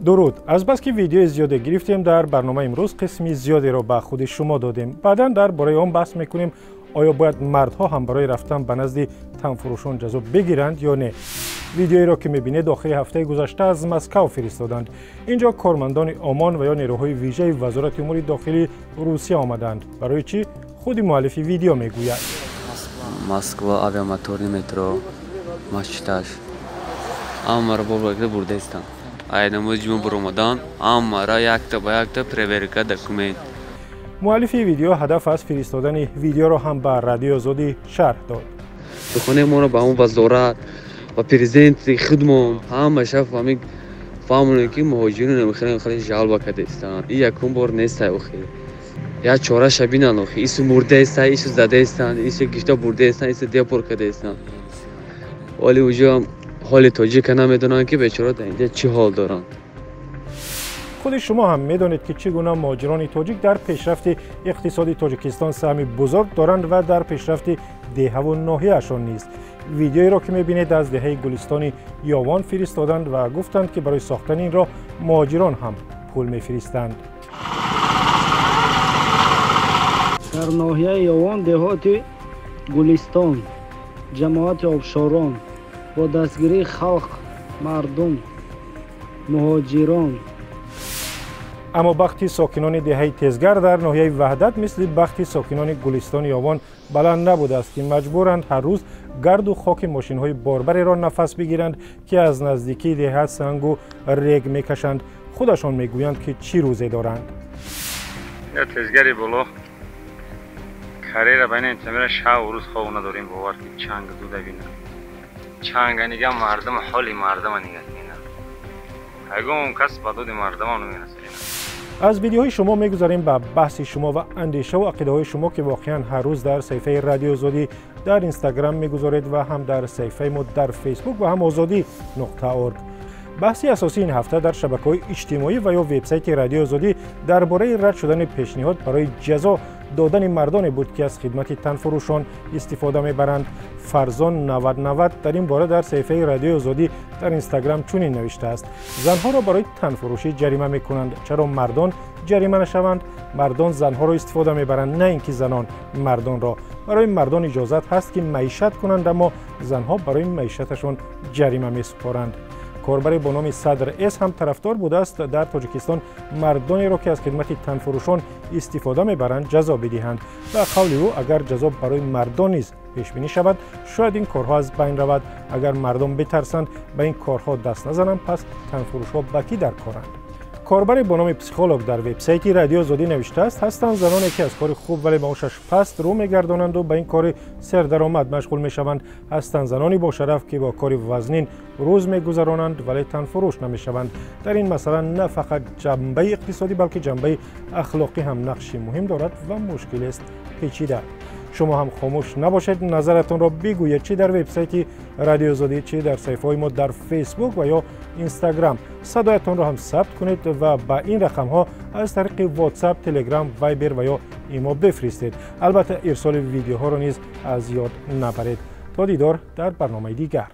Дуруд. Азбаски видеои зиёде гирифтем, дар барномаи имрӯз қисми зиёдеро ба худи шумо додем. Баъдан дар бораи он баҳс мекунем, оё бояд мардҳо ҳам барои рафтан ба назди танфурӯшон ҷазо бигиранд ё не. Видеоеро ки мебинед, охири ҳафтаи гузашта аз Москав фиристоданд. Инҷо кормандони ОМОН ва ё нерӯҳои вижаи Вазорати умури дохилии Русия омаданд. Барои чӣ? Худи муаллифи видео мегӯяд. Москва, Авиамоторный метро, масҷидаш. Амаро бобакда бурдаистанд. Ай намози ҷума буромадан, амара якта ба якта проверка документ. Муаллифи видео ҳадаф аз фиристодани видеоро ҳам ба Радиои Озодӣ шарҳ дод. Духонаи моро ба ҳамон вазорат ва президенти худмон ҳамаша фаҳмид, фаҳмонем, ки муҳоҷирон хеле хеле жалба кардаистанд. Ин якум бор нестай охи. Як чораша бинанд охи. Ису мурдаистай, ису задаистанд, ису гифта бурдаистанд, ису депорт кардаистанд. Вале уҷо ҳоли тоҷика намедонанд, ки бечора дар инҷа чӣ ҳол доранд. Худи шумо ҳам медонед, ки чӣ гуна муҳоҷирони тоҷик дар пешрафти иқтисоди Тоҷикистон саҳми бузург доранд ва дар пешрафти деҳаву ноҳияашон низ. Видеоеро ки мебинед, аз деҳаи Гулистони Ёвон фиристоданд ва гуфтанд, ки барои сохтани ин роҳ муҳоҷирон ҳам пул мефиристанд. Дар ноҳияи Ёвон, деҳоти Гулистон, ҷамоати Обшорон, бо дастгирии халқ, мардум, муҳоҷирон. Аммо бахти сокинони деҳаи Тезгар дар ноҳияи Ваҳдат мисли бахти сокинони Гулистони Ёвон баланд набудааст, ки маҷбуранд ҳар рӯз гарду хоки мошинҳои борбареро нафас бигиранд, ки аз наздикии деҳа сангу рег мекашанд. Худашон мегӯянд, ки чӣ рӯзе доранд. Тезгари боло карера байна интамера шав рӯз хоб надорем, бовар ки чанг дуда бина. Чанга нига мардум, ҳоли мардума нига ина. Ягон кас ба доди мардума намерасад. Аз видеоҳои шумо мегузарем ба баҳси шумо ва андешаву ақидаҳои шумо, ки воқеан ҳар рӯз дар саҳифаи Радиои Озодӣ дар Инстаграм мегузоред ва ҳам дар саҳифаи мо дар Фейсбук ва ҳам озодӣ.org. Баҳси асосии ин ҳафта дар шабакаҳои иҷтимоӣ ва ё вебсайти Радиои Озодӣ дар бораи рад шудани пешниҳод барои ҷазо додани мардоне буд, ки аз хидмати танфурӯшон истифода мебаранд. Фарзон 9090 дар ин бора дар саҳифаи Радиои Озодӣ дар Инстаграм чунин навиштааст: занҳоро барои танфурӯшӣ ҷарима мекунанд, чаро мардон ҷарима нашаванд? Мардон занҳоро истифода мебаранд, на ин ки занон мардонро. Барои мардон иҷозат ҳаст, ки маишат кунанд, аммо занҳо барои маишаташон ҷарима месупоранд. Корбаре бо номи Садр С ҳам тарафдор будааст дар Тоҷикистон мардонеро, ки аз хидмати танфурӯшон истифода мебаранд, ҷазо бидиҳанд. Ба қавли ӯ, агар ҷазо барои мардон низ пешбинӣ шавад, шояд ин корҳо аз байн равад. Агар мардон битарсанд, ба ин корҳо даст назананд, пас танфурӯшҳо ба кӣ дар коранд? Корбаре бо номи Психолог дар вебсайти Радиои Озодӣ навиштааст: ҳастанд заноне, ки аз кори хуб, вале маошаш паст рӯ мегардонанду ба ин кори сердаромад машғул мешаванд. Ҳастанд занони бошараф, ки бо кори вазнин рӯз мегузаронанд, вале танфурӯш намешаванд. Дар ин масъала на фақат ҷанбаи иқтисодӣ, балки ҷанбаи ахлоқӣ ҳам нақши муҳим дорад ва мушкилест печида. Шумо ҳам хомӯш набошед, назаратонро бигӯед, чӣ дар вебсайти Радиои Озодӣ, чӣ дар саҳифаҳои мо дар Фейсбук ва ё Инстаграм. Садоятонро ҳам сабт кунед ва ба ин рақамҳо аз тариқи WhatsApp, Telegram, Viber ва ё имо бифиристед. Албатта, ирсоли видеоҳоро низ аз ёд набаред. То дидор дар барномаи дигар.